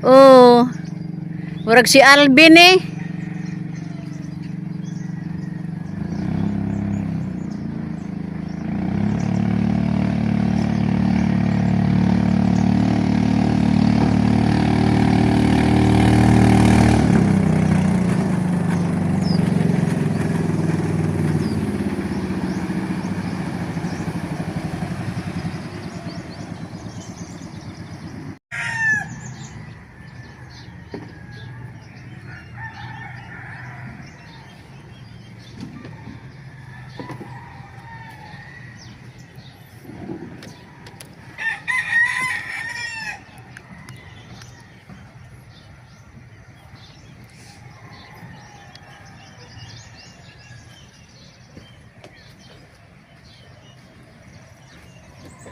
Oh. Murag si Alvin eh.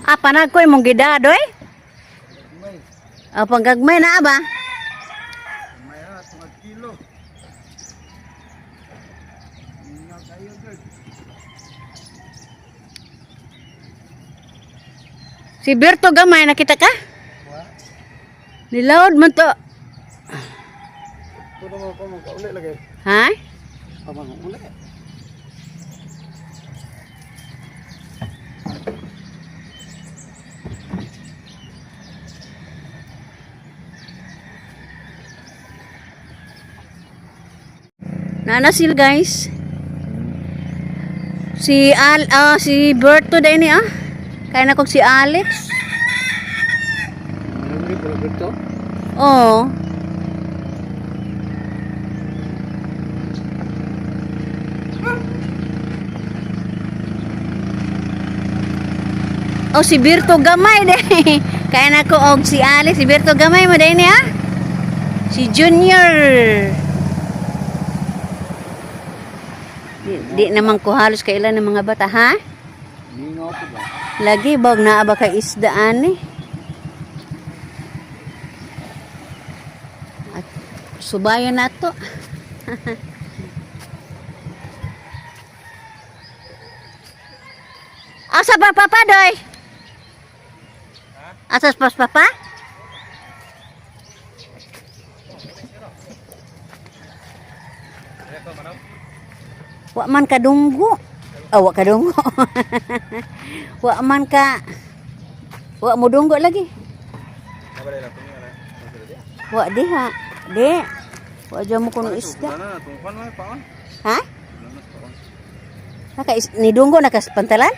Ah, panag ko imong gidado eh. May. Ah, panggagmay na ba? May ah, tungag kilo. Nga kayo, girl. Si Berto gamay nakita ka? Wa. Nilaod man to. Puno mo ko magkauli lagi. Ha? Pamang uli. Nana sila, guys. Si Al ah, si Berto dai ni ah. Kaya na kog si Alex. Ano ni Roberto? Oo. Oh, si Berto gamay dai. Kaya na ko og si Alex, si Berto gamay mo dai ni ah. Si Junior. Di naman ko halos kailan ng mga bata, ha? Ningaw ko ba? Lagi bag naa ba kay isdaan eh. At subayon na to. Asa pa papa doy? Asa pas papa? Wa man kadunggo. Oh, wa kadunggo. Wa man ka. Wa mo dunggo lagi. Wa diha. Di. Wa dyan mo kuno isda. Ha? Naka is, ni dunggo naka pantalan?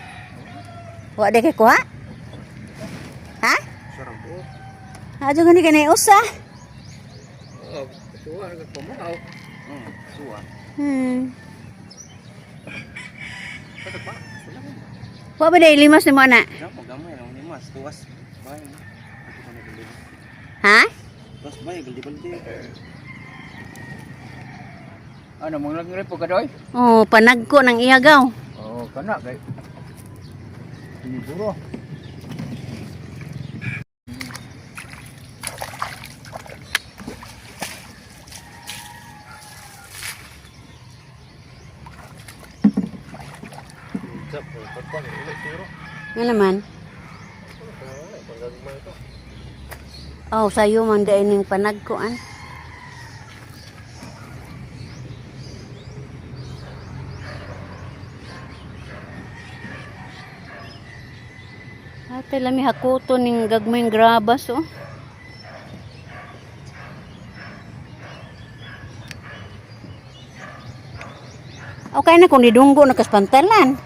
Wa di kay kuha? Ha? Adyo gani kanay usa. Suwa nagpamanaw. Suwa. Wa ba day limas nimo ana? Gamay lang ni mas tuwas. Bay. Ha? Tuwas bay galdi-baldi. Ano mong lang po kadoy? Oh, panagko ng iyagaw. Oh, kana kay. Siguro. Nga naman. Oh, sayo man day ning panagkoan. Ate lami hakuto ning gagmayng grabas oh. Okay na kung nidunggo na kaspantalan.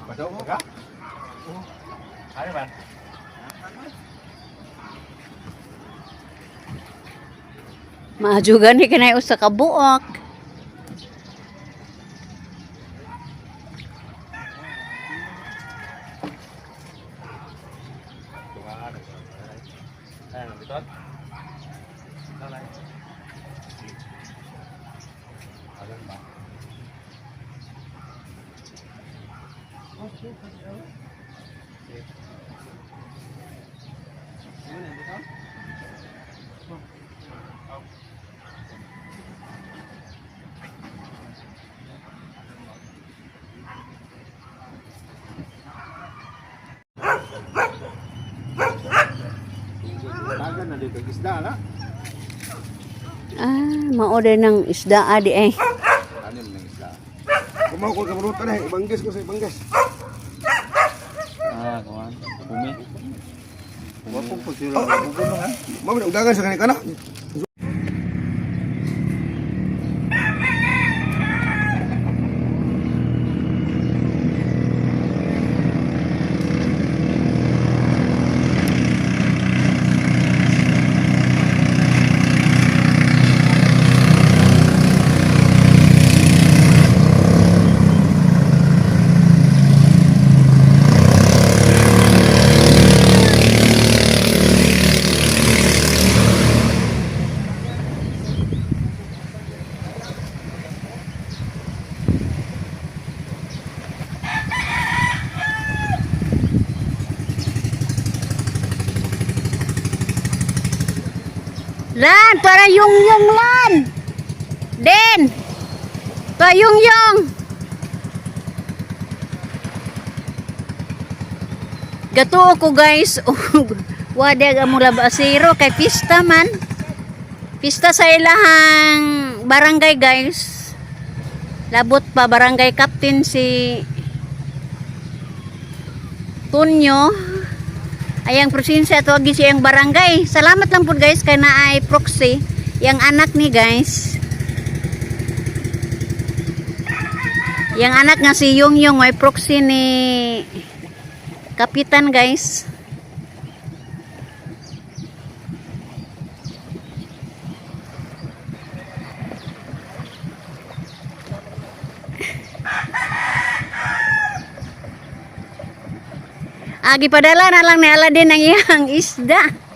Pasok ka? Ano ba? Maadyo gani kanay usa ka buok. Tagan na dito isda la. Ah, ma-order ng isda adi eh. Anim ng isda. Kumaw ko kamurutan eh, ibangges ko sa ibangges. Ah, kuan. Bumi. Wa pong pagsulong. Oh. Mamo na udagan sa kanika na. Lan, para yung yung lan. Den. Pa yung yung. Gato ko guys. Wala ang mula basiro kay pista man. Pista sa ilahang barangay, guys. Labot pa barangay captain si Tunyo. Ayang presensya ato agi siyang barangay. Salamat lang po guys kay naay proxy yang anak ni guys. Yang anak nga si Yung Yung may proxy ni Kapitan, guys. Agi padala na lang ni Aladin ang iyang isda.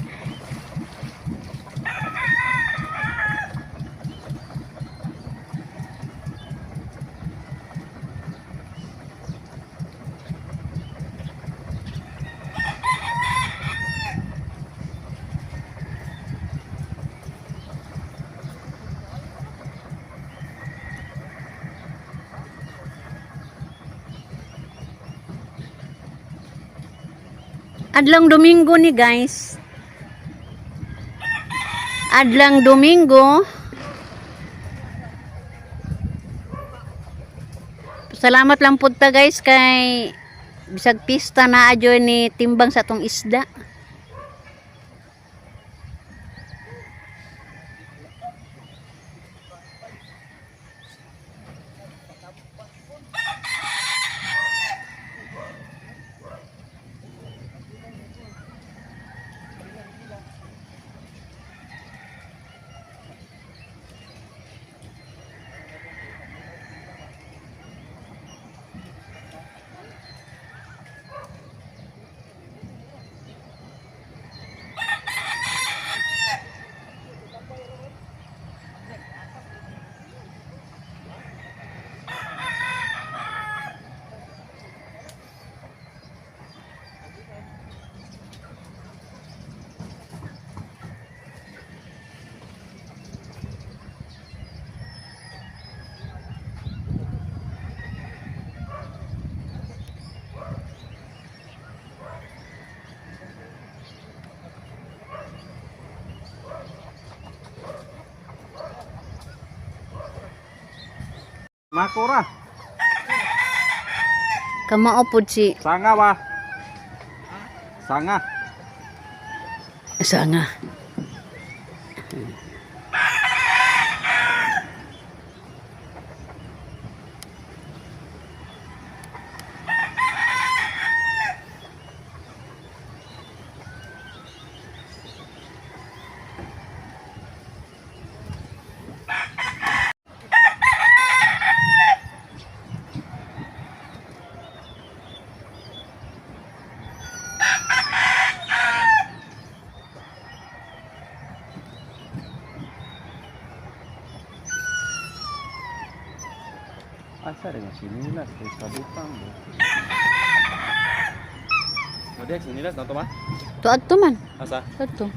Adlang Domingo ni guys. Adlang Domingo. Salamat lang pud ta guys kay bisag pista na adyo ni timbang sa atong isda. Makura. Kamao pud si Sanga ba? Sanga. Sanga. Asa rin ang sinilas kay sa butang. Madiag sinilas na to ma? Tuad to man. Asa? Tuad to.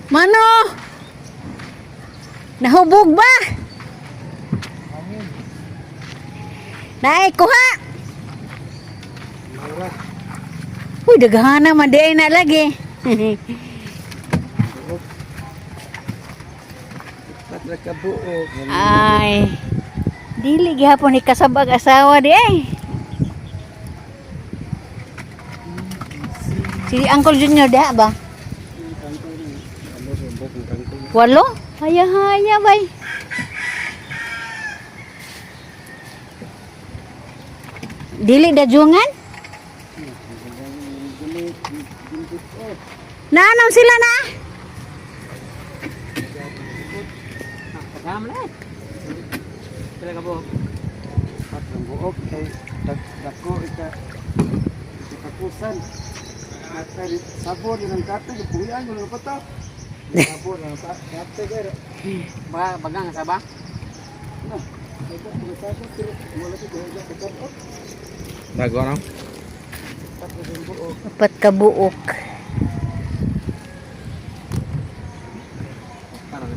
Mano! Nahubog ba? Naay, kuha! Uy, daghana man di ay na lagi. Patra ka buok. Ay, dili gihapon ni kasabag asawa di ay. Si Uncle Junior diha ba? Walo? Haya-haya bay. Dili dajungan? Naanam sila na? Kasama na eh. Pila ka buhok? Patra buok kay dako ika ikakusan. At sabor ng kape, puyan ko ng pata. Sabor ng kape kay. Ba, bagang sa ba? Dago na. 4 ka buok.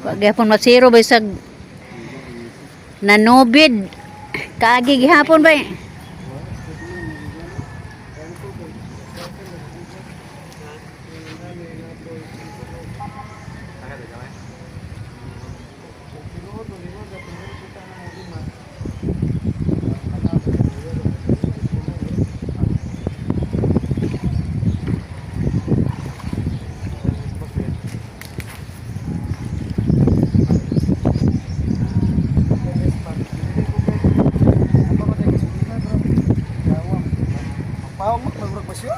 Wa gihapon masiro bay sag nanubid. Kaagi gihapon bay. Pawang magmurag pa siya.